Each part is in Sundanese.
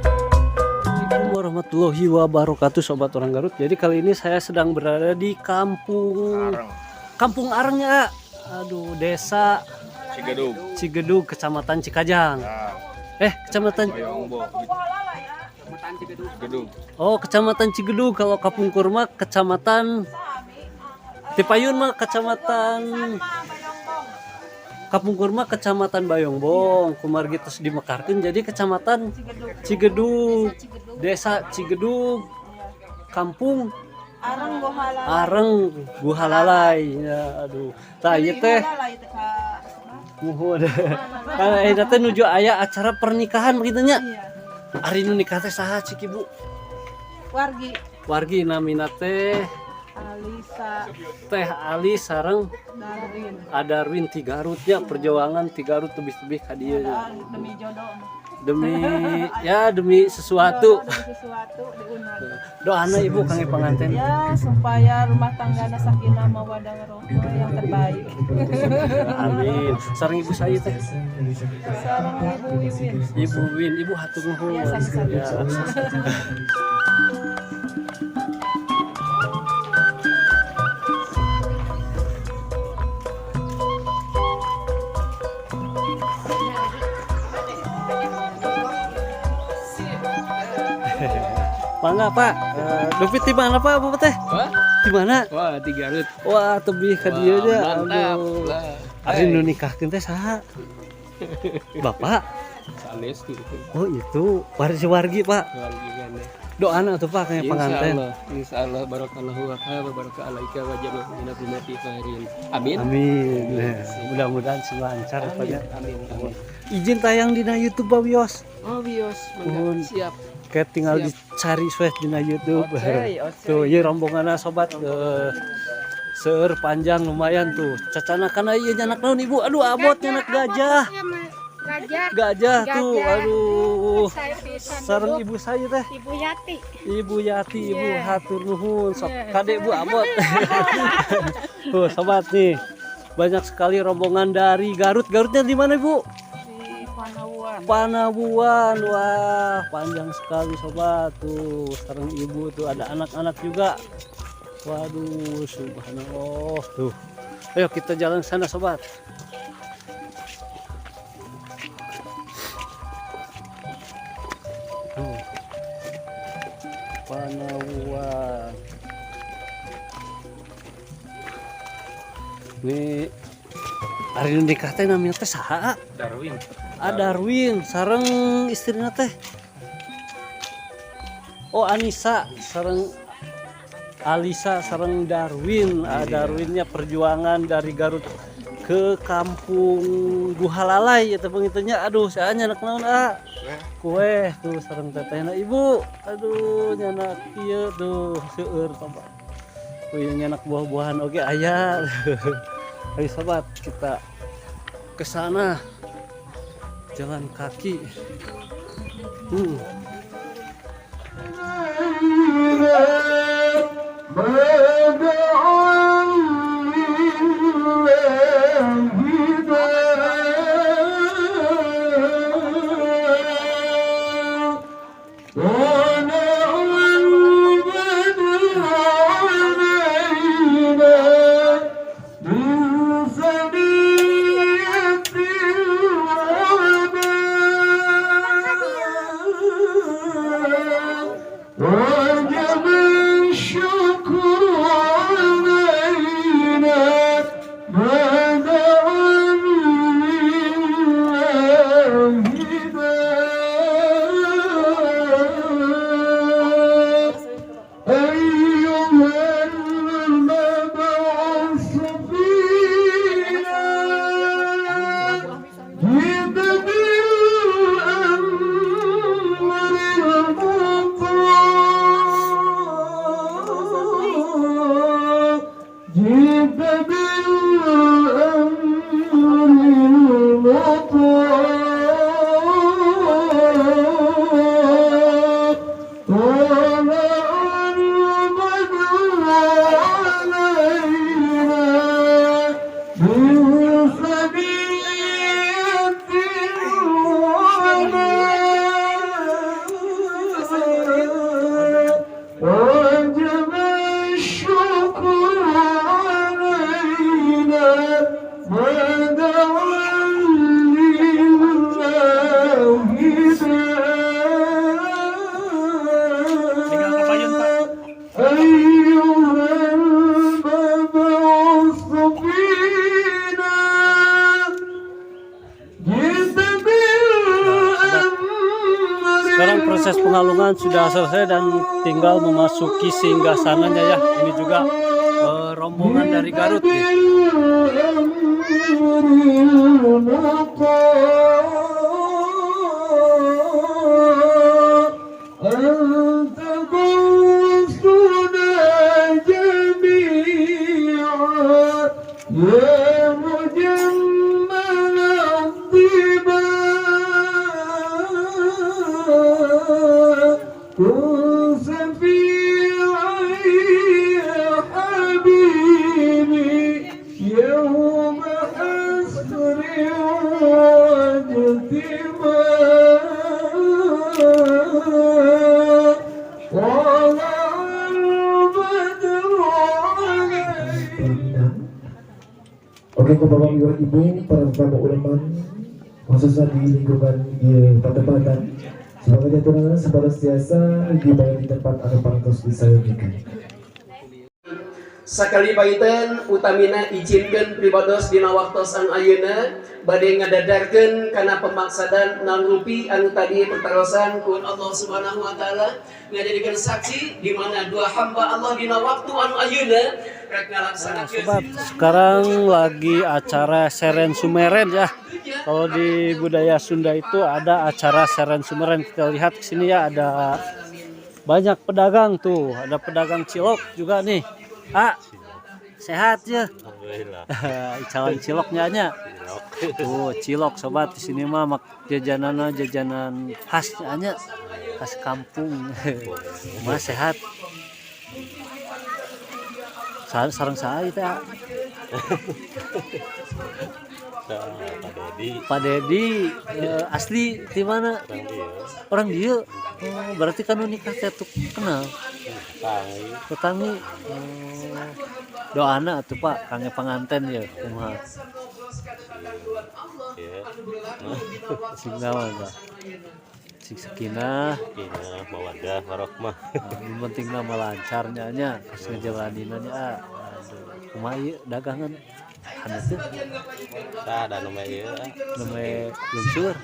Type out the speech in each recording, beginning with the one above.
Assalamualaikum warahmatullahi wabarakatuh, sobat orang Garut. Jadi kali ini saya sedang berada di kampung Areng. Kampung Areng ya. Aduh, desa Cigedug. Cigedug, Kecamatan Cikajang. Nah, Kecamatan Bayongbong. Cigedug. Oh, Kecamatan Cigedug. Kalau Kapungkur mah Kecamatan Tipayun mah Kecamatan Kapungkur mah Kecamatan Bayongbong, kumargi tos dimekarkeun jadi Kecamatan Cigedug, Desa Cigedug, Kampung Areng Guhalalai. Areng Guhalalai ya, aduh. Tah, ieu teh Guhalalai teh ka muhun. Kan ayeuna teh nuju aya acara pernikahan begitu nya. Iya. Ari nu nikah teh saha, cik Ibu? Wargi. Wargi, namina teh Alisa. Teh Ali sareng Darwin. Adarwin ti Garut nya, perjuangan ti Garut tebih-tebih ka dieu nya. Demi jodoh. Demi, ya, demi sesuatu. Jodoh, demi sesuatu diunag. Doana, Ibu, kangge panganten. Ya, supaya rumah tangga sakinah mawadah warahmah, yang terbaik. Amin. Sareng ibu saya teh? Sareng Ibu Wiwin. Ibu Win, Ibu, hatur nuhun. Ya, sami-sami. Ya. Mangga, Pak. Dupi di mana, Pak, Bapak teh? Wah, Di mana? wah, di Garut. Wah, tebih ka dieu nya. Mantap. Aduh. Lah. Ari nu nikahkeun teh saha? Bapak. Sanes gitu. Oh, itu wargi wargi, Pak. Wargi kan ya. Doana atuh, Pak, kangge panganten. Insyaallah, insyaallah barakallahu laka wa baraka alaika wa jama'a bainakuma fi khairin. Amin. Amin. Nah, mudah-mudahan sing lancar, Pak, ya. Amin. Amin. Izin tayang dina YouTube, Pak, wios. Oh, wios, Nuhun. mangga. Siap. Kayak tinggal Siap. Dicari sweh dina YouTube. Oke, oke. Tuh, ieu rombonganna, sobat, seueur, panjang lumayan tuh. Cacana kana ieu nyanak naon, Ibu? Aduh, abot nyanak gajah. Gajah. Gajah tuh, Gajah. aduh. Saya pisan Sareng dulu. ibu saya teh? Ibu Yati. Ibu Yati, Ibu, Iya. hatur nuhun. Sok Iya. kade, Bu, abot. Tuh, sobat nih. Banyak sekali rombongan dari Garut. Garutnya di mana, Ibu? Di Panawuan. Panawuan. Wah, panjang sekali, sobat. Tuh, sareng ibu tuh ada anak-anak juga. Waduh, subhanallah. Tuh. Ayo kita jalan sana, sobat. Tuh. Panawuan. Ini ari nu nikah teh namanya teh saha? Darwin. Ah, Darwin sareng istrina teh. Oh, Anissa sareng Alisa sareng Darwin. Ah, Darwinnya perjuangan dari Garut ke kampung Guhalalai ya pengitunya. Aduh, saya nyanak naon, ah? Kue tuh sareng tetehna, Ibu. Aduh, nyanak ieu tuh seueur, sobat. Tuh nyanak buah-buahan oge aya. Ayo, sobat, kita ke sana jalan kaki. وجب الشكر. جئت بالأمر المطاع، طلع البدر علينا من ثنية الوداع، وجب الشكر علينا ما دعا لله داع. أيها المبعوث فينا جئت بالأمر Sekarang proses pengalungan sudah selesai dan tinggal memasuki singgasananya ya. Ini juga rombongan dari Garut nih. بالأمر المطاع، أنت غوثنا جميعا يا مجمل الطباع، كن شفيعي يا حبيبي يوم حسر واجتماع، طلع البدر علينا. Oke, Bapak Ibu, para tamu undangan, khususnya di lingkungan di Patepatan, sebagai aturan sebatas biasa dibayar di tempat anu parantos disayogikan. Sakali panginten utamina izinkeun pribados dina waktos anu ayeuna bade ngadadarkeun kana pemaksadan naon rupi anu tadi pertarosan ku Allah Subhanahu wa taala, ngajadikeun saksi di mana dua hamba Allah dina waktu anu ayeuna rek ngalaksanakeun. Sobat, sekarang lagi acara Seren Sumeren ya. Kalau di budaya Sunda itu ada acara Seren Sumeren. Kita lihat ke sini ya, ada banyak pedagang tuh. Ada pedagang cilok juga nih. Ah, sehat ya? Alhamdulillah. Icalan ciloknya nya. Tuh, cilok sobat, di sini mah jajanan jajanan khasnya nya, khas kampung. Mas, sehat? Sareng saya teh? Pak Dedi. Pak Dedi, asli di mana? Orang dia. Orang dia. Oh, berarti kan nikah teh tuh kenal. Tangi. Tetanggi. Oh, doana atuh Pak, kangge panganten ya, kumaha? Ya. Sing naon, Pak? Sing sakinah, Sakinah, mawadah, warohmah. Nah, nu penting mah lancarnya nya, geus ngejalaninna nya. Ah. Aduh, kumaha ieu dagangan? Haneut teh? Tah da nu ieu. Nembe lungsur.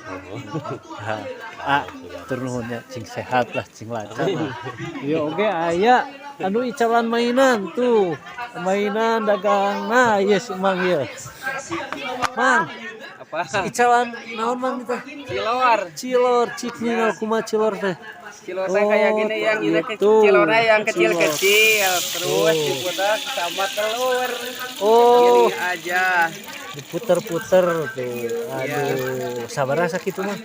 Ha, ah, tur nuhun nya, cing sehat lah, cing lancar lah. Ieu oge aya anu icalan mainan tuh. Mainan dagang. Nah, ieu si Mang ieu. Mang, Apa? icalan naon, Mang, kita? Cilor. Cilor, cik ningal kumaha cilor teh. Cilor saya kayak gini yang ini gitu. Cilornya yang kecil-kecil terus diputar sama telur. Oh, Gini aja. Diputer-puter tuh. Aduh, sabaraha sakitu mah?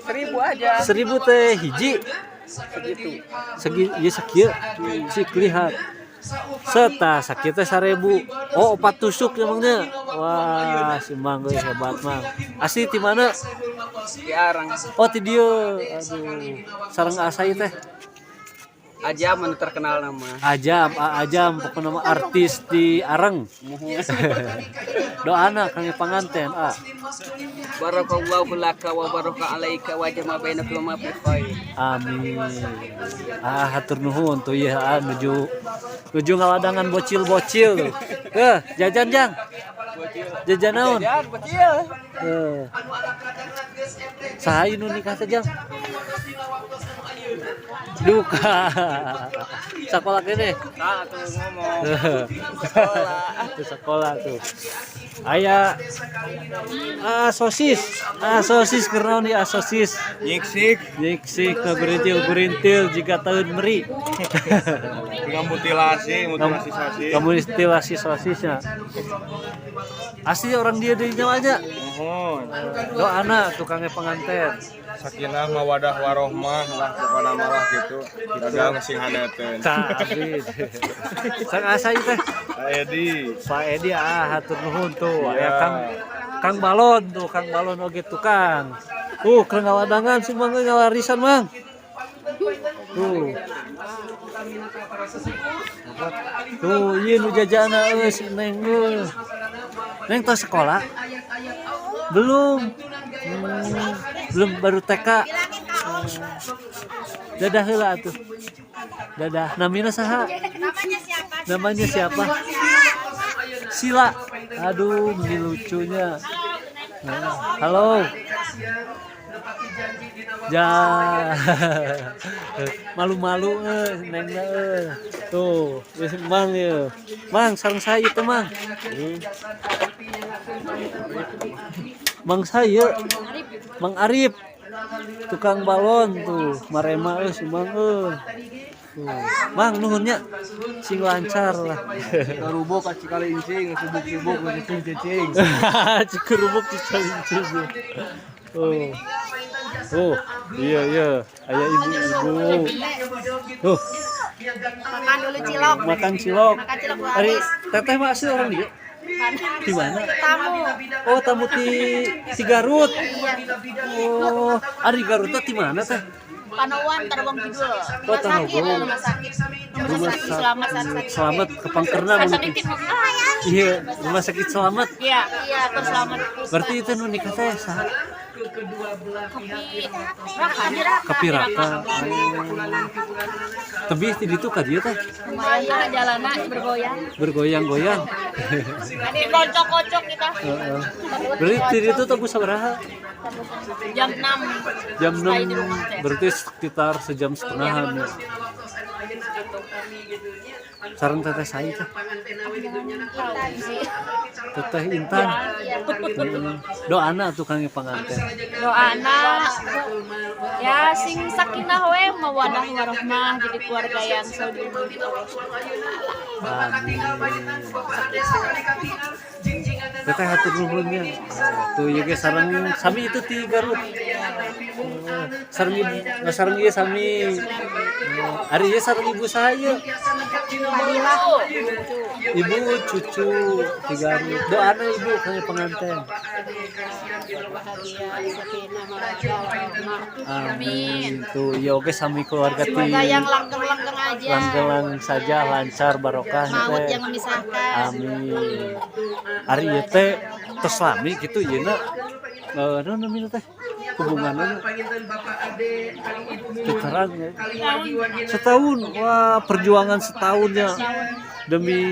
1.000 aja. 1.000 teh hiji? Segitu. Segi ieu sakieu. Cik lihat. Seta sakieu teh 1.000. Oh, opat tusuk emangnya. Wah, si Mang euy hebat, Mang. Asli di mana? Di Arang. Oh, ti dieu. Aduh. Sareng asa ieu teh? Aja men terkenal nama. Ajam, Ajam pokoknya nama artis di Areng. Doana kangge panganten, ah. Barakallahu laka wa baraka alaika wa jama bainakum fi khair. Amin. Ah, hatur nuhun tuh ya, ah, nuju nuju ngaladangan bocil-bocil tuh. Eh, jajan jang. Jajan naon? Jajan bocil. Eh. Saha nu nikah teh, Jang? Duka. Sekolah kene. Nah, tuh ngomong. Tuh sekolah tuh. Aya ah, sosis. Ah, sosis keur naon ieu, ah, sosis? Nyiksik. Nyiksik ngagurintil-gurintil jiga taun meri. Mutilasi, mutilasi sosis. Kamu mutilasi sosisnya. Asli orang dia di aja. Muhun. Doana tukangnya pengantin. Sakinah mawadah warohmah lah pokokna malah gitu. Dagang sing haneuteun. Tah, abis. Sang asa ieu teh? Pak Edi. Pak Edi, ah, hatur nuhun tuh. Aya Iya. Kang Kang Balon tuh, Kang Balon oge tukang. Tuh, keur ngawadangan si Mang euy, ngawarisan Mang. Tuh. Tuh, ieu nu jajana euy si Neng euy. Neng tos sekolah? Belum. Belum, baru TK. Dadah heula atuh. Dadah. Namina saha? Namanya siapa? Namanya siapa? Sila. Aduh, ini lucunya. Nah, halo. Ja. Malu-malu eh nengna eh. Tuh, geus Mang ye. Mang sareng saya teh, Mang. Mang saya. Mang Arif. Tukang balon tuh, marema euy si Mang euy. Tuh. Mang nuhun nya. Sing lancar lah. Karubuk ka Cikalincing, sibuk-sibuk cicing-cicing. Cikerubuk cicalincing. Oh. Oh, iya iya, aya ibu-ibu. Tuh, Makan dulu cilok. Makan cilok. Makan cilok Ari habis. teteh mah asli orang dieu? Di mana? Tamu. Oh, tamu ti ti Garut. Oh, ari Garut teh ti mana teh? Panowan Tarogong Kidul. Oh, Rumah sakit, Tarogong. rumah sakit. Rumah Rumah sakit Selamat sakit Selamat kepangkerna Sakit mungkin. dikit. Iya, rumah sakit Selamat. Iya, iya, terus Selamat. Berarti itu nu nikah teh saha? Raka, Kapiraka. Tebih ti ditu ka dieu teh? Lumayan jalannya bergoyang. Bergoyang-goyang. Kocok-kocok kita. Heeh. Berarti ti ditu tebus sabaraha? Jam 6. Jam Stay di rumah 6 teh. Berarti sekitar sejam setengahan ya. Sareng teteh saya teh. Teteh Intan. Heeh. Doana tukangnya panganten. Doana ya sing sakinah we mawadah warohmah, jadi keluarga yang selalu diridhoi Allah. Amin. Teteh hatur nuhun nya. Tuh ieu ge sareng sami itu ti Garut. Oh, sareng ibu, sareng ieu sami. Oh, ari ieu sareng ibu saya. Ibu cucu ti Garut. Doana ibu kangge pengantin. Amin. Tuh ieu oge sami keluarga ti Semoga yang langgeng-langgeng aja. Langgeng saja, lancar barokah Maut teh. yang memisahkan. Amin. Ari ieu teh tos lami gitu ieu na. Eh, naon namina teh? Hubunganna terang ya. Setahun. Wah, perjuangan setahunnya demi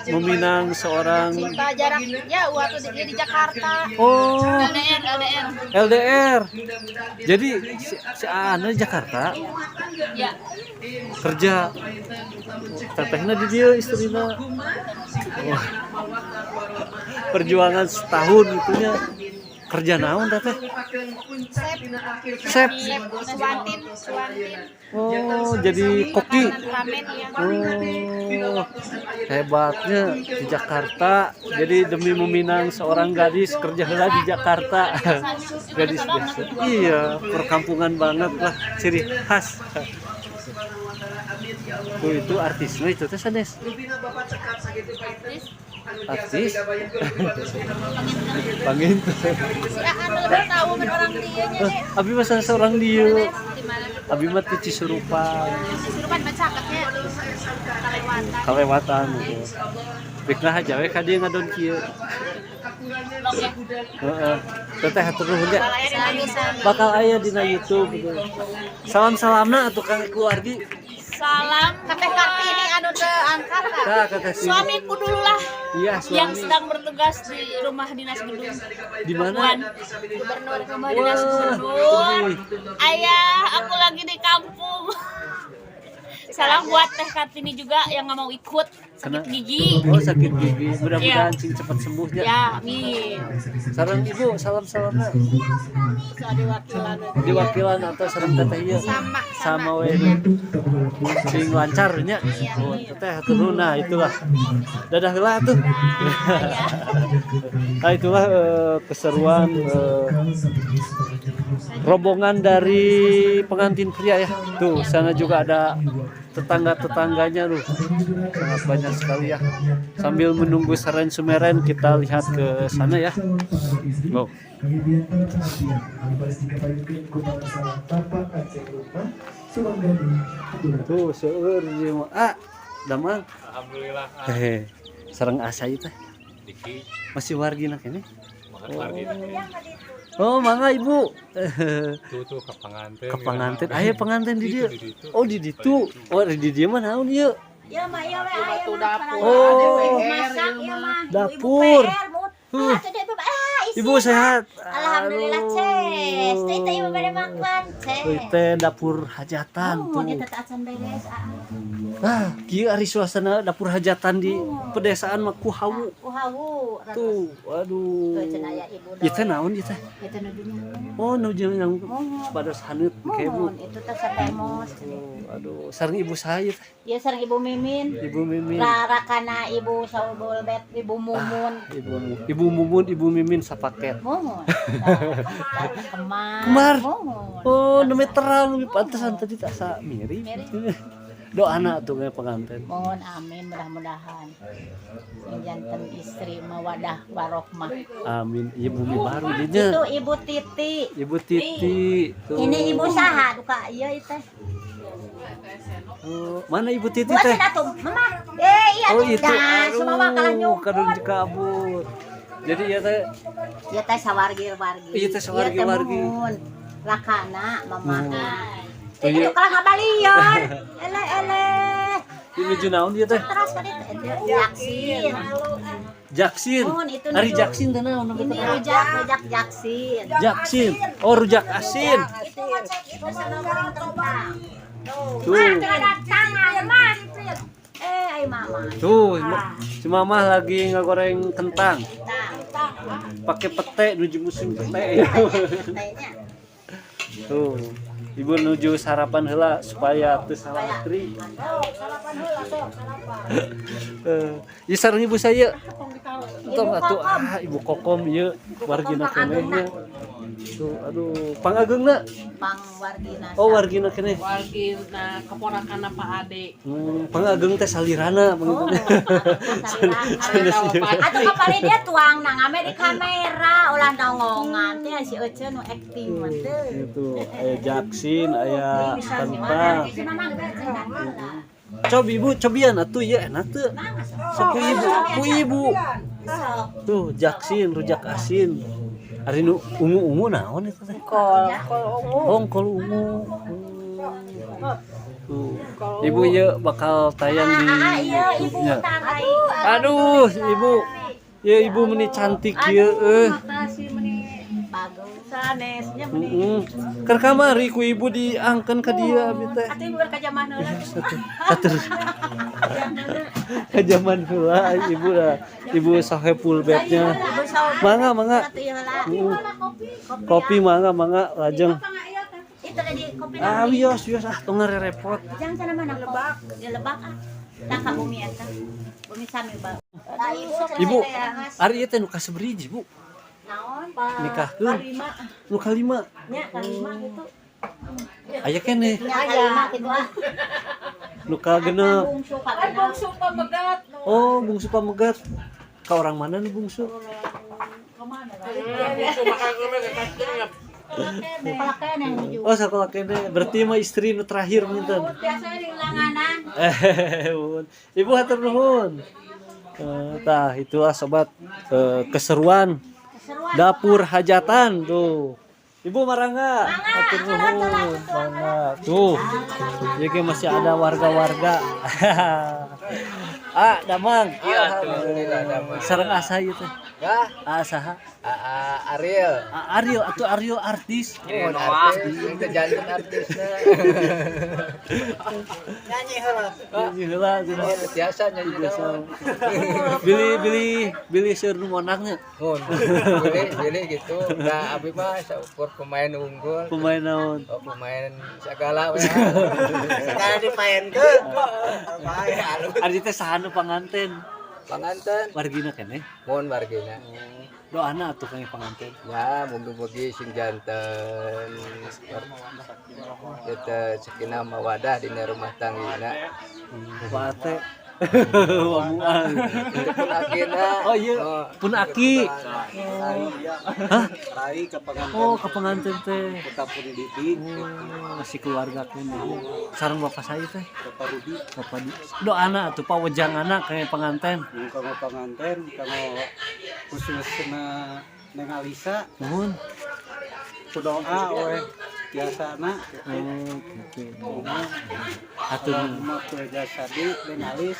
meminang seorang Cinta jarak jauh atau di Jakarta. Oh, LDR, LDR. LDR. Jadi si, si Ana di Jakarta Ya. kerja. Tetehna di dieu istrina. Wah. Perjuangan setahun itunya kerja naon teteh? Chef. Chef Suwantin, Suwantin. Oh, jadi koki. Ramen ya. Oh, hebatnya di Jakarta. Jadi demi meminang seorang gadis kerja heula di Jakarta. Gadis desa. Iya, perkampungan banget lah, ciri khas. Tuh itu artisnya itu teh sanes. Artis. Pangin. Si Aan lebih tahu kan orang dia nya deh. Abi mah salah seorang dieu. Di mana? Abi mah ti Cisurupan. Cisurupan mah cakepnya. Kalewatan. Kalewatan gitu. Bik nah aja we ka dieu ngadon kieu. Heeh. Teteh hatur nuhun ya. Sami-sami. Bakal aya dina YouTube gitu. Salam-salamna atuh kang keluargi. Salam Teteh Kartini anu teu angkat. Tah kata si. Suamiku dulu lah Iya, yang suami. sedang bertugas di rumah dinas gedung. Di mana? Pakuan. Gubernur, rumah dinas Wah, gubernur. wih. Ayah, aku lagi di kampung. Salam buat Teh Kartini juga yang nggak mau ikut, sakit gigi. Oh, sakit gigi. Mudah-mudahan sing cepat sembuhnya. Ya, amin. Sareng Ibu, salam-salamnya. Diwakilan atau sareng teteh ieu? Sama. Sama we. Sing lancar nya. Oh, teteh hatur nuhun. Nah, itulah. Dadah heula tuh. Nah, itulah keseruan rombongan dari pengantin pria ya. Tuh, sana juga ada tetangga-tetangganya tuh. Sangat banyak sekali ya. Sambil menunggu seren sumeren kita lihat ke sana ya. Go. Kami biantara pengabdian, anu baris dikapayunkeun ku para salam tapak aceng rumah, Sumangga di Aturan. Tuh, seueur ieu mah. Ah, damang. Alhamdulillah. Hehe. Sareng asa ieu teh. Diki. Masih wargina keneh. Oh. Oh, mangga Ibu. Tuh tuh ke pengantin. Ke pengantin. Aya pengantin di dieu. Di ditu. Oh, di ditu. Oh, di dieu mah naon ieu? Ya mah ya we aya mah. Oh. Masak ya mah. Dapur. Ibu PR, mut. Huh. Ah, tuh, ibu, ah, isi. Ibu sehat. Alhamdulillah, ces. Teh teh ibu pada makan, ces. Tuh teh dapur hajatan Oh, tuh. eta teh acan beres, ah. Ah, kieu ari suasana dapur hajatan di pedesaan mah ku hawu. Ku hawu. Tuh, aduh. Tuh cenah aya ibu. Ieu teh naon ieu teh? Itu nu dunya. Oh, nu jeung yang pados haneut kayak Bu. Mohon, itu teh satemos. Oh, aduh, sareng ibu saya teh. Ya sareng Ibu Mimin. Ibu Mimin. Rarakana Ibu Saul Bet, Ibu Mumun. Ibu Ibu Mumun, Ibu Mimin sapaket. Mohon. Kemar. Kemar. Mohon. Oh, nembe terang, lebih pantesan tadi tak sa mirip. Mirip. Doana tuh kayak pengantin. Mohon amin, mudah-mudahan sing janten istri mawadah warohmah. Amin. Iya, bumi baru dinya. Itu Ibu Titi. Ibu Titi. Tuh. Ini Ibu saha duka ieu teh. Oh, mana Ibu Titi Bu teh? cenah tuh, Mama. Eh iya Oh, itu. Dah, sumama kalah nyumput. Kadun kabur. Jadi ya teh Ieu teh sawargi-wargi. Ieu teh sawargi-wargi. Ieu teh muhun. Rakana mama. Tuh, Itu ieu. kalah ngabalieur. Eleh eleh. Ini nuju naon ieu teh? Teras ka ditu Jaksin. Jaksin. Muhun, itu Ari nuju. jaksin teh naon namanya Ini teh? rujak, rujak jaksin. Jaksin. Oh, rujak asin. Itu ngocek itu sama goreng kentang. Tuh. Mah, teu datang mah. Eh, ai mama. Tuh, si mama lagi ngegoreng kentang. Kentang. Pakai pete nuju musim pete. Petenya. Tuh. Ibu nuju sarapan heula supaya teu salah antri. Sok, sarapan heula, sok, sarapan. Eh, ieu sareng ibu saya. Tong Ibu atuh Kokom. ah Ibu Kokom ieu wargina Kokom keneh nya. Tuh, aduh, pangageungna. Pang wargina. Oh, wargina keneh. Wargina keponakan Pak Ade. Pangageng teh salirana Oh, pangageung. salirana. Atuh kapali dia tuang nang ame di kamera ulah nongongan teh si Ece nu acting mah teu. Gitu, aya jaksin, aya kentang. Si Mamang teh cenah. Cobi Ibu, cobian atuh ieu enak teu. Sok ku ibu, ku ibu. Tuh, jaksin, rujak asin. Ari nu ungu-ungu naon eta teh? Kol, kol ungu. Oh, kol ungu. Tuh. Ibu ieu bakal tayang di Ah, iya ibu YouTube-nya. tarai. Aduh, Ibu. Ya Ibu meni cantik ieu euy. Makasih meni Bagus. sanesnya meni. Heeh. Keur kamari ku ibu diangkeun ka dieu abi teh. Atuh ibu berkajaman heula. Satu. Atur. Ka jaman heula ibu lah. Ibu sahe pulbetnya. Ibu saur. Mangga mangga. Atuh ieu heula. Heeh. Kopi mangga mangga lajeng. Itu tadi kopi Ah wios wios ah tong ngarepot. Jangan sana mana lebak. Di lebak ah. Tah ka bumi eta. Bumi sami ba. Ibu, ari ieu teh nu kasaberiji, Bu? Naon? Nikahkeun. Nu kalima. Nya kalima gitu. Aya keneh. Nya kalima gitu ah. Nu kagenep. Bungsu Kan kagenep. bungsu pamegat. Oh, bungsu pamegat. Ka orang mana nih bungsu? Sekolah keneh nuju. Oh, sekolah keneh. Berarti mah istri nu terakhir minten. Biasanya di ulanganan. Eh, bun. Ibu hatur nuhun. Eh, tah itulah sobat, keseruan Keseruan. dapur hajatan tuh. Ibu marangga, hatur nuhun, mangga. Tuh. Jadi masih ada warga-warga. Ah, damang. Alhamdulillah damang. Sareng asa ieu teh. Yah, Ah, saha? Aa Ariel. Ah, Ariel atuh Ariel artis. Mun artis, yang teh janten artisna. Nyanyi heula cenah. Oh, biasa nyanyi Biasa. naon. Bilih bilih bilih seueur nu monangnya. Mun, bilih bilih gitu. Nah, abi mah saukur pemain unggul. Pemain naon? Oh, pemain segala we. Segala dimaenkeun. Bae alus. Ari teh saha nu panganten? Panganten. Wargina keneh. Mun wargina. Doana atuh kang panganten. Ya, mugi-mugi sing janten eta sakinah mawadah dina rumah tanggina. Wate. Wamuan. Itu pun akina. Oh iya, pun aki. Hah? Rai ke pengantin. Oh, ke pengantin teh. Kota pun didik. Oh, masih keluarga keneh. Sareng bapak saya teh. Bapak Rudi. Bapak di. Doana atuh pawejangan kang penganten. Kanggo pengantin, kanggo khususna Neng Alisa. Nuhun. Ku doa we biasana. Oh, gitu. Atuh Allahumma jasadi Neng Alis.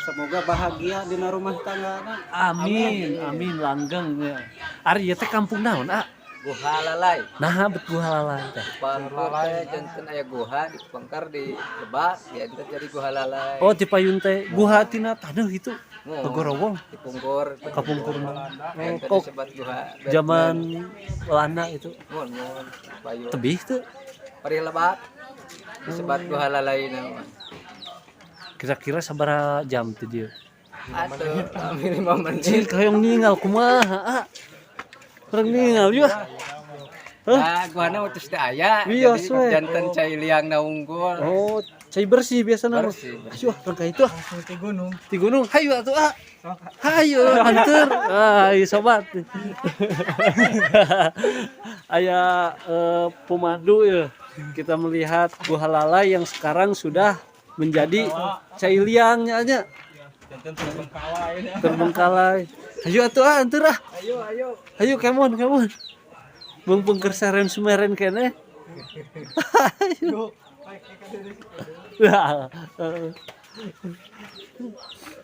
Semoga bahagia dina rumah tanggana. Amin, amin langgeng ya. Ari ieu teh kampung naon, ah? Guha Lalai. Nah, bet Guha Lalai teh. Pangkur teh janten aya guha di pangkar di lebak janten jadi Guha Lalai. Oh, ti payun teh guha tina taneuh itu. Mun, Tegorowong. Di Pungkur. Kapungkur mah. Janten Oh, disebat guha. zaman Belanda itu. Mun, mun, payun. Tebih teu. Perih lebak. Disebat Guha Lalai nama. Kira-kira sabaraha jam teh dia? Atuh, kami 5 menit. Cil kayak ningal kumaha, ah. Kurang ningal yeuh. Nah, guhana mah tos teu aya. Wios Jadi we. janten cai liang na unggul. Oh, cai bersih biasana mah. Bersih, bersih. Ayo ah, rangka itu ah. Ti gunung. Ti gunung. Hayu atuh ah. Hayu anteur. Ah, ieu sobat. Aya pemandu ya. Kita melihat Guha Lalai yang sekarang sudah menjadi cai liangnya nya. Terbengkalai. Hayu atuh ah, anteur ah. Ayo, ayo. Hayu kemon, kemon. Mumpung keur seren sumeren keneh. Hayu. Nah,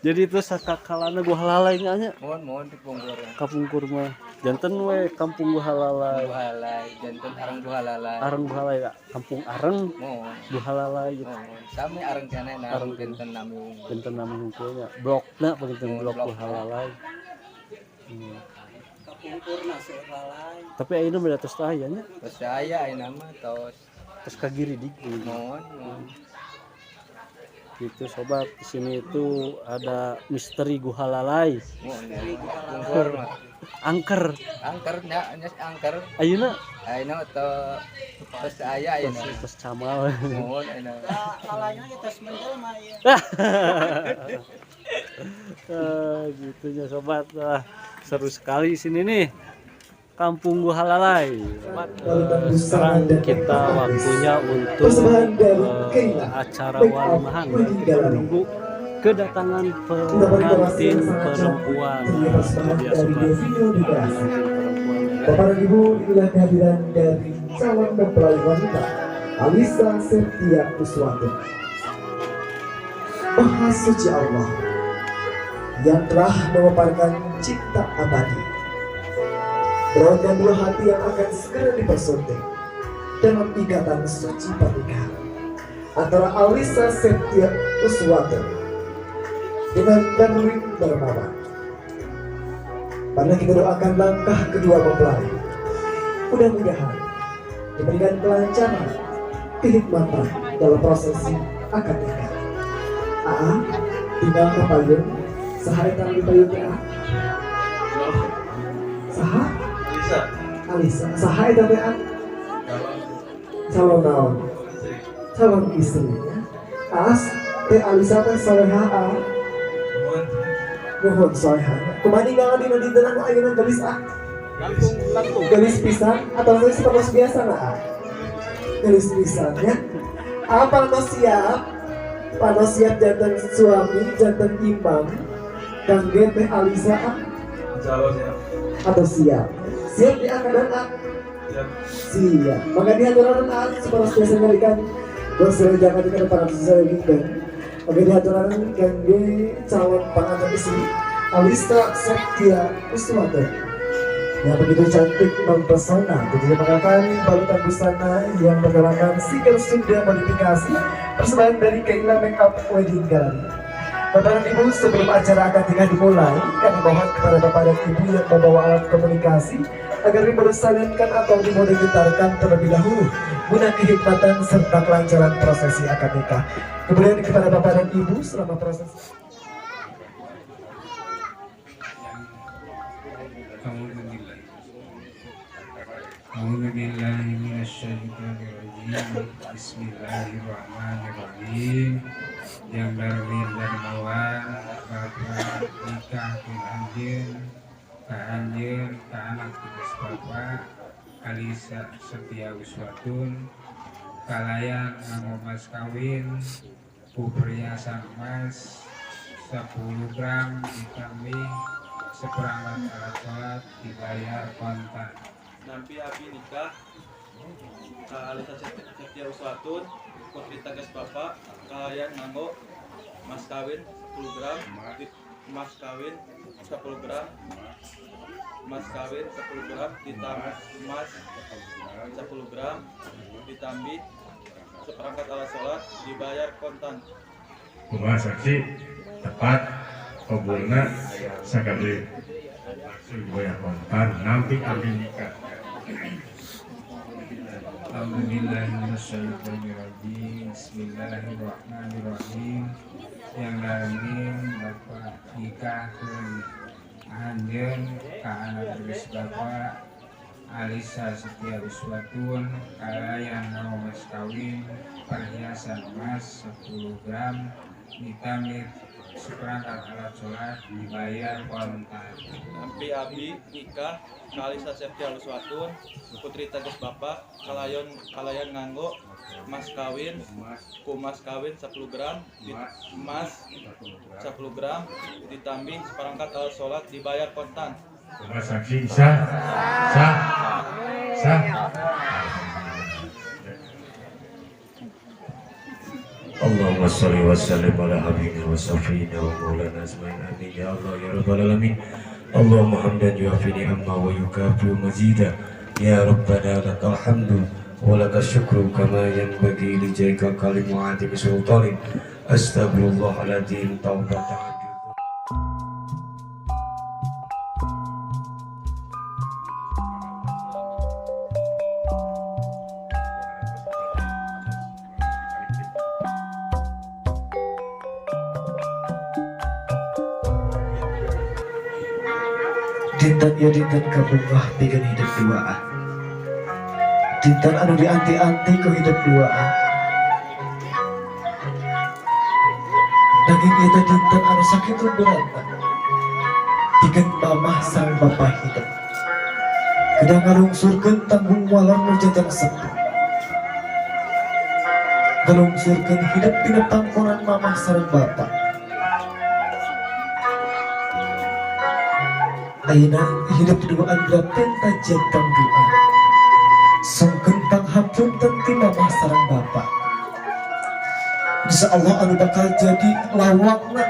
jadi itu sakakalana Guha Lalai nya nya. Mun, mun di Pungkur. Kapungkur mah janten we kampung Guha Lalai. Guha Lalai, janten areng Guha Lalai. Areng Guha Lalai ya. Kampung Areng Mun. Guha Lalai gitu. Mun, sami areng keneh na Areng. janten nami unggul. Janten nami hungkulnya. Blokna begitu Mun, blok blokna. Guha Lalai. Kapungkurna seueur lalai. Tapi ayeuna mah tos aya nya. Tos aya ayeuna mah tos. Tos kagiridig. Mun, mun. Gitu sobat, di sini itu ada misteri Guha Lalai. Mun, Pungkur mah. Angker. Angker nya, nya angker. Ayeuna Ayeuna tos tos aya ayeuna. tos camal. Mun ayeuna. Lalainya kita menjelma ieu. Gitunya sobat. Ah, seru sekali sini nih. Kampung Guha Lalai. Sobat, sekarang kita waktunya untuk Persembahan dari Keila, acara Make Up walimahan. Wedding Kita Gallery. menunggu kedatangan Kita beri donasi pengantin yang sangat perempuan. cantik. Nah, Persembahan itu dia dari sobat. Devino Dekorasi. Pengantin perempuan. Bapak dan Ibu, inilah kehadiran dari calon mempelai wanita Alisa Septia Uswatun. Maha Suci Allah yang telah memaparkan cinta abadi. Berawakan dua hati yang akan segera dipersunting dalam ikatan suci pernikahan antara Alisa Septia Uswatun dengan Darwin Darmawan. Marilah kita doakan langkah kedua mempelai. Mudah-mudahan diberikan kelancaran, kenikmatan dalam prosesi akad nikah. Aa, tinggal ke payung, saha eta di payung teh, A? Saha? Alisa. Alisa. Saha eta teh, A? Calon naon? Calon istri. Ya. As, teh Alisa teh soleha A. Nuhun soleha. Kumaha ninggalan dina dinten anu ayeuna gelis A? Gelis pisan atau gelis terus biasa na A? Gelis pisan ya. Apa no siap? Pano siap jantan suami, jantan imam, kangge teh Alisa A? Insyaallah siap. Atau siap? Siap di angkatan A? Siap. Siap. Maka diaturan A supaya biasa ngerikan gosel jangan di depan saya ginten. Oke, diaturanan kangge calon pengantin istri Alista Septia Uswatun yang begitu cantik mempesona, tentunya mengenakan balutan busana yang berkarangan Siger Sunda modifikasi persembahan dari Kaila Makeup Wedding Gallery. Bapak dan Ibu, sebelum acara akad nikah dimulai, kami mohon kepada Bapak dan Ibu yang membawa alat komunikasi agar dimode atau dimode getarkan terlebih dahulu guna kekhidmatan serta kelancaran prosesi akad nikah. Kemudian kepada Bapak dan Ibu selama proses أعوذ بالله أعوذ بالله من الشيطان الرجيم. بسم الله الرحمن الرحيم. Yang Darwin Darmawan, Bapak nikahkeun anjeun ka anjeun ka anak tegas Bapak Alisa Setia Uswatun kalayan nganggo mas kawin ku perhiasan emas 10 gram ditambih seperangkat alat sholat dibayar kontan. Nampi abi nikah ka Alisa Septia Uswatun, putri tegas Bapak, kalayan nganggo mas kawin 10 gram emas kawin 10 gram, emas kawin 10 gram ditambah emas 10 gram ditambih seperangkat alat sholat dibayar kontan. Kumaha, saksi tepat kabulna sakali langsung dibayar kontan nampi abdi nikah? Alhamdulillahirrahmanirrahim. Bismillahirrahmanirrahim. Yang Darwin, Bapak nikahkeun anjeun ka anak tegas Bapak Alisa Setia Uswatun kalayan nganggo mas kawin perhiasan emas 10 gram ditambih seperangkat alat sholat dibayar kontan. Nampi abi nikah ka Alisa Septia Uswatun, putri tegas Bapak, kalayan kalayan nganggo mas kawin ku mas kawin 10 gram emas 10 gram ditambih seperangkat alat sholat dibayar kontan. Kumaha, saksi sah? Sah? Sah? اللهم صل وسلم على حبيبنا وصفينا ومولانا اجمعين، امين يا الله يا رب العالمين. اللهم حمدا يوافي نعمه ويكافئ مزيدا. يا ربنا لك الحمد ولك الشكر كما ينبغي لجلالك الكريم وعظيم سلطانك. استغفر الله العظيم توبة عبد. Dinten ieu dinten kabungah pikeun hidup duaan, dinten anu dianti-anti ku hidup duaan. Nanging ieu teh dinten anu sakitu beratna pikeun mamah sareng bapa hidup, kedah ngalungsurkeun tanggung walor nu janten sepuh, ngalungsurkeun hidup dina pangkonan mamah sareng bapa. Ayeuna hidup duaan penta jentang doa sungkeun panghapunten ti mamah sareng bapa. Insya Allah anu bakal jadi lawangna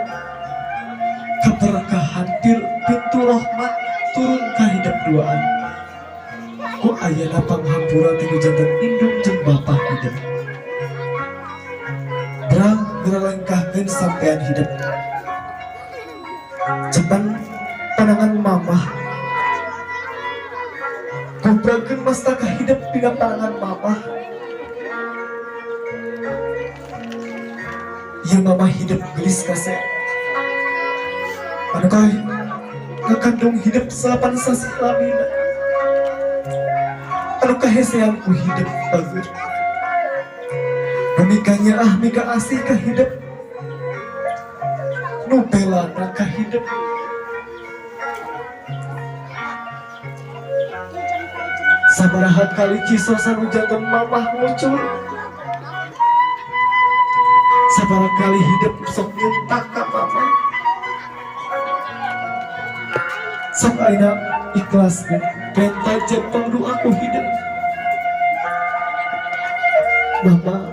keberkahan, pintu rahmat turun ka hidup duaan ku ayana panghampura ti nu janten indung jeung bapa hidup. Drang ngaralengkahkeun sampean hidup cepan panangan mamah, kubragkeun mastaka hidup dina panangan mamah. Ieu mamah hidup gelis kasep anu ngakandung hidup 9 sasih lamina, anu kahesean ku hidup bagus, nu mikanyaah mika asih ka hidup, nu belana ka hidup. Sabaraha kali cisosan nu janten mamah ngucur, sabaraha kali hidup sok nyentak ka mamah. Sok ayeuna ikhlaskeun penta jentong doaku hidup. Mama.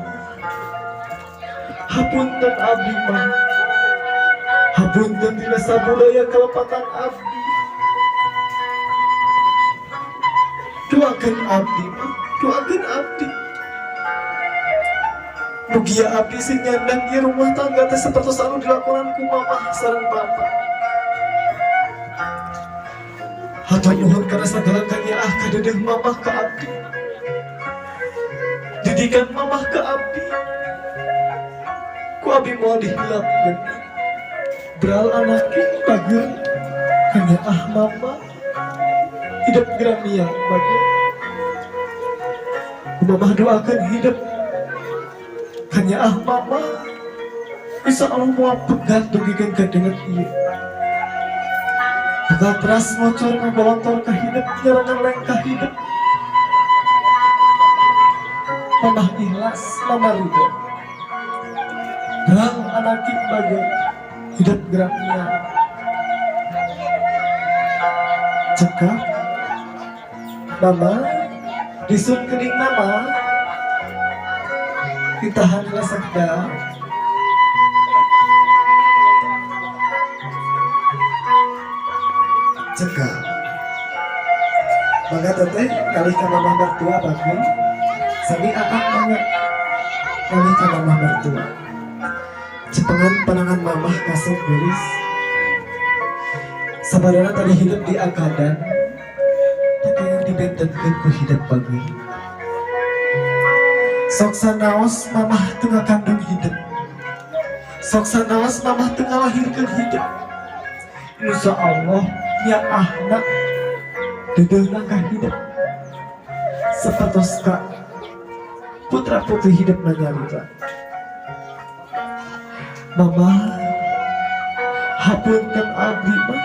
Hapunten abdi mah, hapunten tina sabudaya kalepatan abdi. Doakeun abdi mah, doakeun abdi. Mugia abdi sing nyandak ieu rumah tangga teh sapertos anu dilakonan ku mamah sareng bapak. Hatur nuhun kana sagala kanyaah kadeudeuh mamah ka abdi. Didikan mamah ka abdi. Ku abdi moal dihilapkeun. Beral anaki bager kanyaah mama hidup gramia bager. Ku mamah doakeun hidup kanyaah mama bisa Allah moal pegat dugikeun ka deungeut ieu. Bakal teras ngocor ngagolontor ka hidup nyarangan lengkah hidup. Mamah ikhlas, mama ridho. Beral anaki bager hidup gramia. Cekap mama disun kening mama ditahan sakedap. Cekap. Mangga teteh kalih ka mamah mertua bagus. Sami aak mangga kalih ka mamah mertua. Cepengan panangan mamah kasep geulis. Sabadana tadi hidup di akadan, tapi yang dibentenkeun ku hidup bagus. Sok sanaos mamah teu ngakandung hidup. Sok sanaos mamah teu ngalahirkeun hidup. Insya Allah nyaahna deudeuhna ka hidup. Sapertos ka putra putri hidup nyalira. Mama hapunten abdi mah.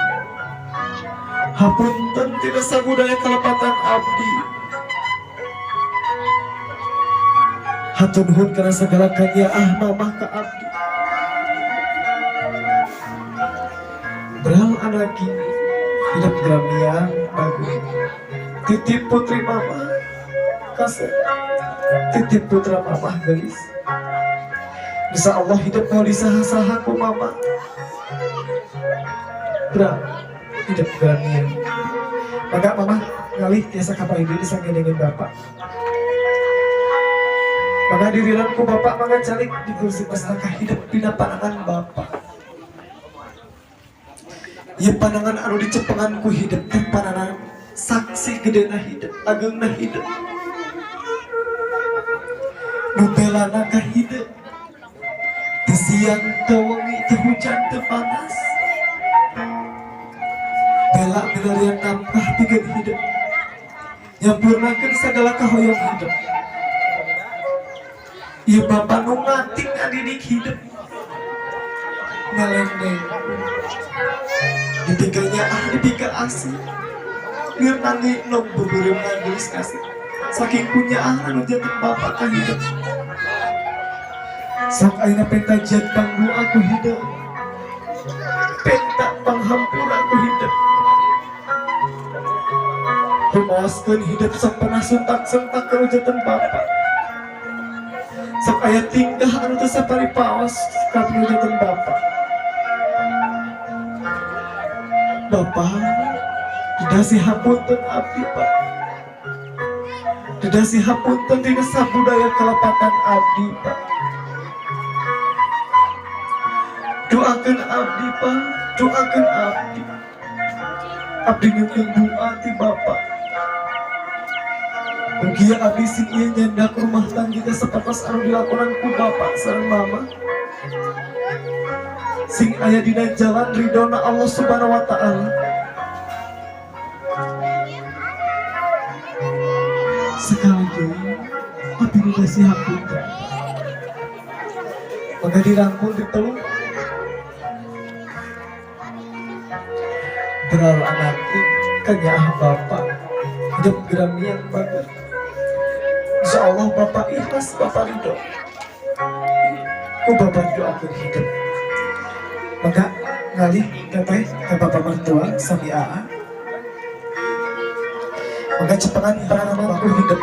Hapunten tina sabudaya kalepatan abdi. Hatur nuhun kana sagala kanyaah mamah ka abdi. Beral anaki hidup gramia bagus. Titip putri mama kasep. Titip putra mamah geulis. Bisa Allah hidup mau disaha-saha ku mama. Beral hidup gramia. Maka mama ngalih tiasa kapal deui disanggeuneun bapak. Maka diriran ku bapak mangga calik di kursi pastaka hidup dina panangan bapak. Ieu panangan anu dicepengan ku hidup teh panangan saksi gedena hidup, ageungna hidup. Nu belana ka hidup. Teu siang teu wengi teu hujan teu panas. Bela milarian nafkah pikeun hidup. Nyampurnakeun sagala kahoyong hidup. Ieu bapak nu ngating ngadidik hidup. Ngalendeng. Dipika nyaah dipika asih. Lieur nangi nog beubeureup geulis kasih. Saking kunyaah anu janten bapak ka hidup. Sok ayeuna penta jiat pangdoa ku hidup. Penta panghampura ku hidup. Rumaoskeun hidup sok pernah suntak-suntak ka janten bapak. Sok aya tingkah anu teu saparipaos ka janten bapak. Bapak, didasi hapunten abdi pak. Didasi hapunten dina sabudaya kalepatan abdi pak. Doakeun abdi pak, doakeun abdi. Abdi nyungkeun doa ti bapak. Mugia abdi sing ieu nyandak rumah tangga teh sapertos anu dilakonan ku bapak sareng mama. Sing aya dina jalan ridona Allah Subhanahu wa taala. Sekali deui abdi dikasih hapunten. Maka dirangkul dipeluk. Beral anaki kanyaah bapak hidup geramian bagus. Insya Allah bapak ikhlas, bapak ridho. Ku bapak doakeun hidup. Maka ngalih teteh ke bapak mertua sami aa. Maka cepengan pengalaman ku hidup.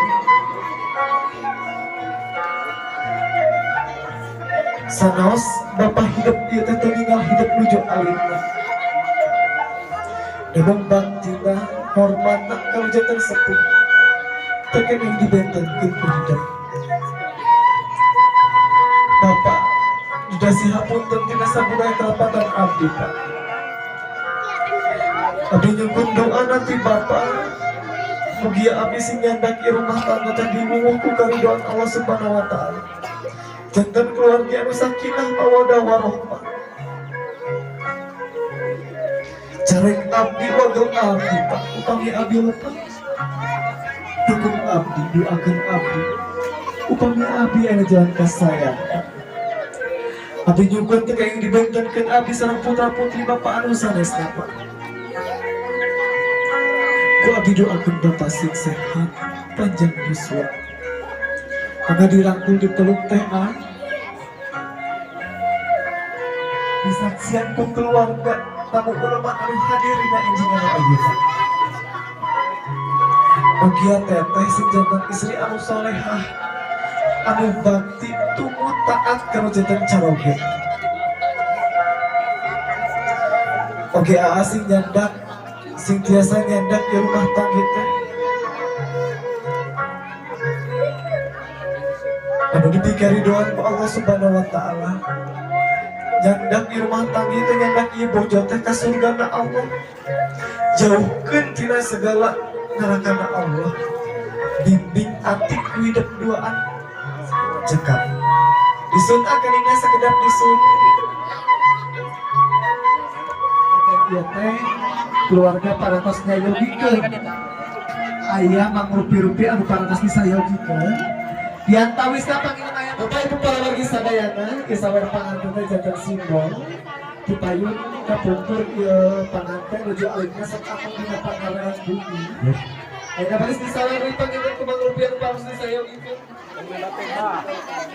Sanaos bapak hidup ieu teh teu ninggal hidup nuju alitna. Memang baktina hormatna kalau janten sepuh teu kenging dibentenkeun ku hidup. Bapak didasih hapunten tina sabudaya kalepatan abdi, Pak. Abdi nyuhun doa nanti Bapak. Mugia abdi sing nyandak ieu rumah tangga teh diwuwuh ku karidoan Allah Subhanahu wa taala. Janten keluarga anu sakinah mawaddah warahmah. Carek abdi wagel abdi, Pak, upami abdi lepat. Dukung abdi, doakeun abdi. Upami abdi aya jalan kasayang, Pak. Abdi nyuhun teu kenging dibentenkeun abdi sareng putra putri Bapak anu sanesna, Pak. Ku abdi doakeun Bapak sing sehat, panjang yuswa. Mangga dirangkul dipeluk teh ah. Disaksian ku keluarga tamu ulama anu hadir dina enjing anu ayeuna. Mugia teteh sing janten istri anu solehah, anu bakti tumut taat kana janten caroge. Oge aa sing nyandak, sing tiasa nyandak di rumah tangga teh. Anu dipikaridoan ku Allah Subhanahu wa taala. Nyandak di rumah tangga teh nyandak ieu bojo teh ka surgana Allah. Jauhkeun tina segala nerakana Allah. Bimbing ati ku hidup duaan. Cekap. Disun akanina sakedap disun. Ieu teh keluarga parantos nyayogikeun. Aya mangrupi-rupi anu parantos disayogikeun. Diantawisna panginten aya Bapak Ibu para wargi sadayana, isawer panganten teh janten simbol dipayun kapungkur ieu panganten nuju alitna sok ameng dina pangaweran bumi. Ayeuna baris disawer deui panginten ku mangrupi anu parantos disayogikeun.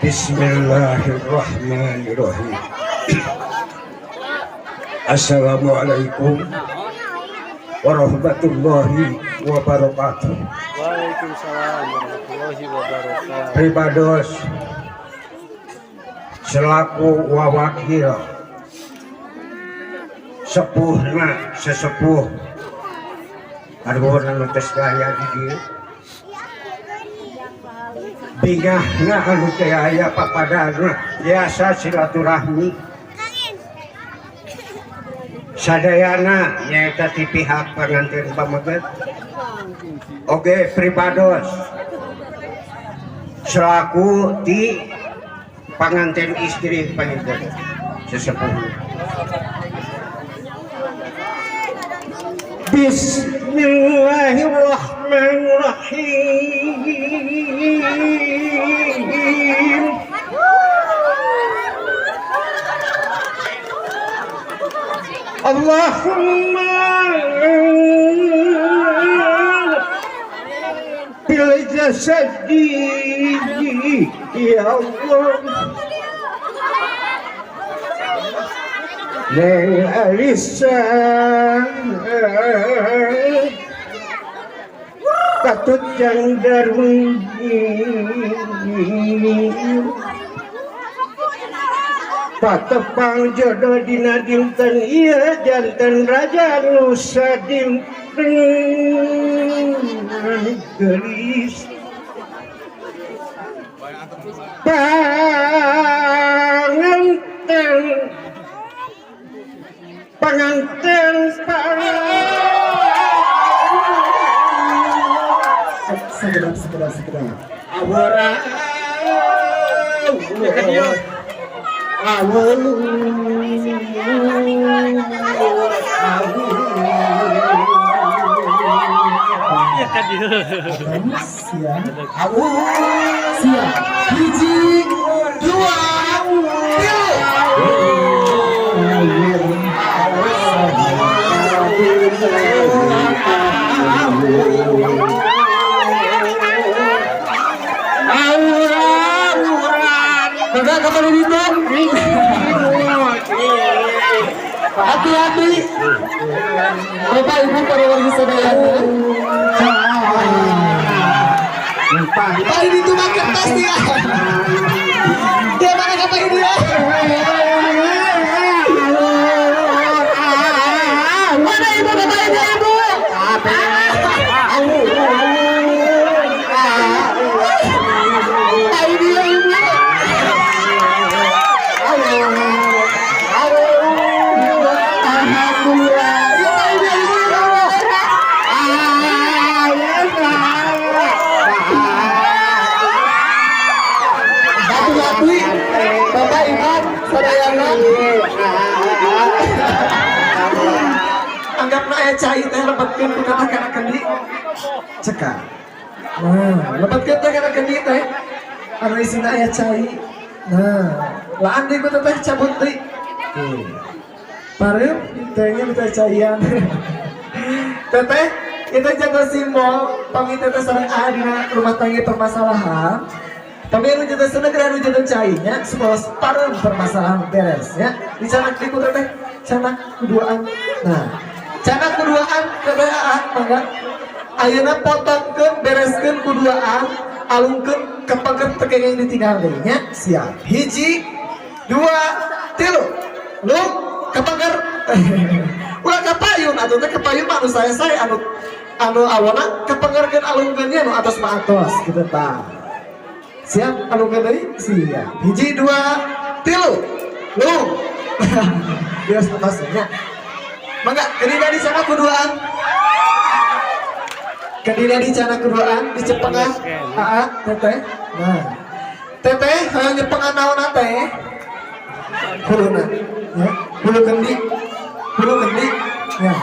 Bismillahirrahmanirrahim. Assalamualaikum warahmatullahi wabarakatuh. Waalaikumsalam warahmatullahi wabarakatuh. Pribados selaku wawakil sepuhna sesepuh anu tos aya di dieu, bingahna anu teh aya papadana biasa silaturahmi sadayana nyaeta ti pihak panganten pameget. Oge pribados selaku ti panganten istri panganten sesepuh. Bismillahirrahmanirrahim. Allahumma bil jasadi ya Allah. Neng Alisa katut jang Darwin patepang jodoh dina dinten ieu janten raja nusa dinten gelis panganten panganten Segera segera segera. Awara awal Siap. Siap. Hiji, dua, tilu. Bapak kapan dihitung? Hati-hati, Bapak Ibu para warga sadayana. Pak ini tuh makan pasti ya. Dia mana kapan ini ya? cai teh lebetkeun ku teteh kana kendi. Cekap. Nah, lebetkeun teh kana kendi teh. Anu isina aya cai. Nah, laan deui ku teteh cabut deui. Tuh. Pareum tehnya minta caian. Teteh itu jaga simbol pami teteh sareng aa dina rumah tangga permasalahan. Pami anu janten senegera anu janten cainya supaya pareum permasalahan beres ya. Dicanak deui ku teteh canak kuduaan. Nah, canak kuduaan teteh aa mangga. Ayeuna potongkeun bereskeun kuduaan, alungkeun kepengker teu kenging ditinggal deui nya. Siap. 1, 2, 3. Lu kepengker. Ulah kapayun atuh teh kapayun mah anu sae-sae anu anu awona kepengerkeun alungkeun nya nu atos mah atos kitu tah. Siap alungkeun deui? Siap. 1, 2, 3. Lu. Biasa atos nya. Mangga kedina di sana kuduaan. Kedina di sana kuduaan di cepengah aa teteh. Nah. Teteh hoyong nyepengan naonna teh? Huluna ya, hulu kendi. Hulu kendi ya.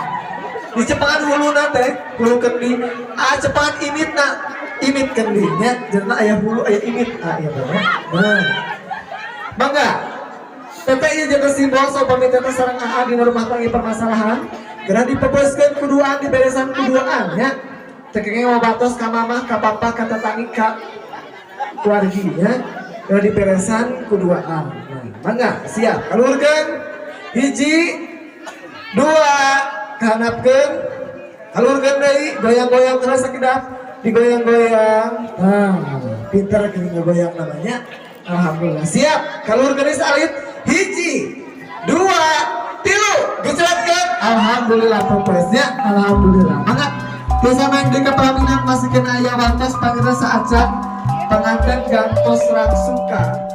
Di cepengan huluna teh, hulu kendi. Ah cepengan imitna, imit kendi nya, jenna aya hulu aya imit ah ieu teh ya. Nah. Mangga. Teteh ieu janten simbol saupami teteh sareng aa dina rumah tangga permasalahan, geura dipeboskeun kuduaan diberesan kuduaan nya. Teu kenging wabatos ka mamah, ka papa, ka tetangi, ka keluargi nya. Geura diberesan kuduaan. Nah, mangga siap. Kaluhurkeun 1, 2, kahanapkeun. Kaluhurkeun deui, goyang-goyang terus sakedap, digoyang-goyang. Nah, pinter geuning ngagoyang namanya. Alhamdulillah. Siap. Kaluhurkeun deui salit. 1, 2, 3. Gecelatkeun. Alhamdulillah popesnya. Alhamdulillah. Mangga. Tiasa main di kepelaminan masih kena aya waktos panggilna saacan pengantin gantos rangsuka.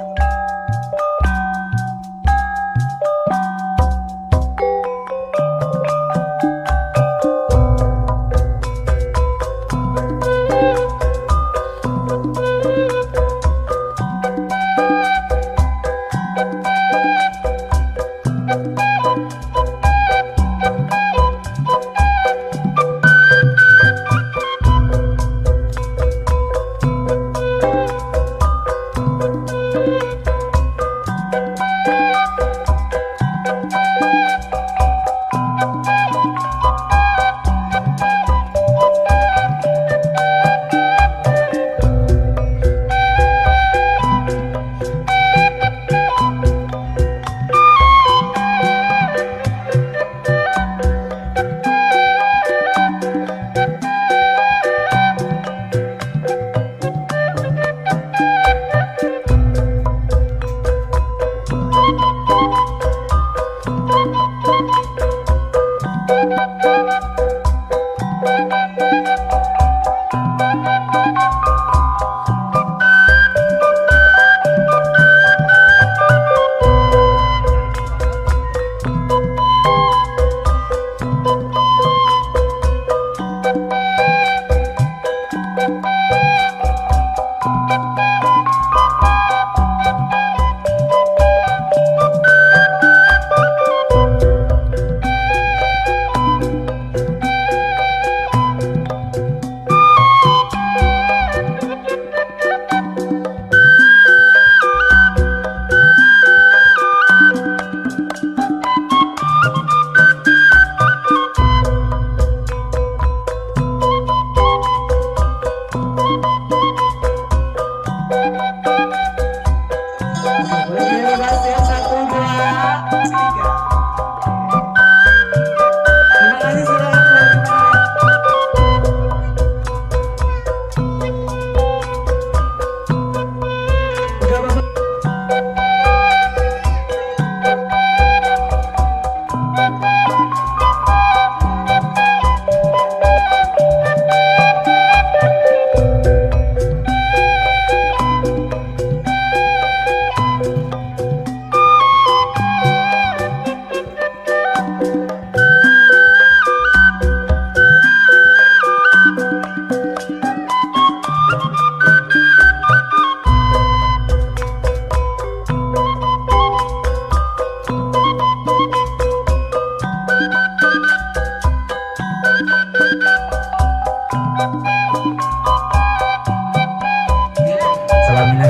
Salamina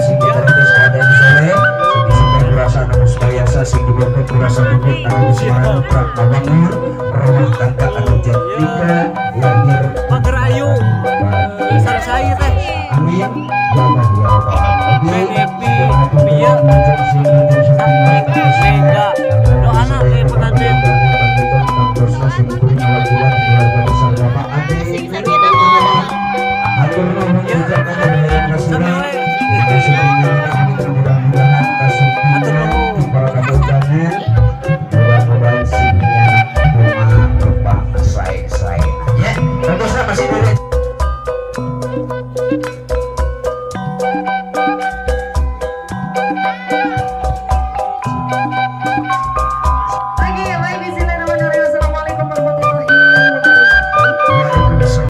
sing diporotos keadaan soleh, sing disimpen ku rasa anu musbayasa, sing dibentuk ku rasa bebet anu bismara prak mabangur rumah tangga anu janten.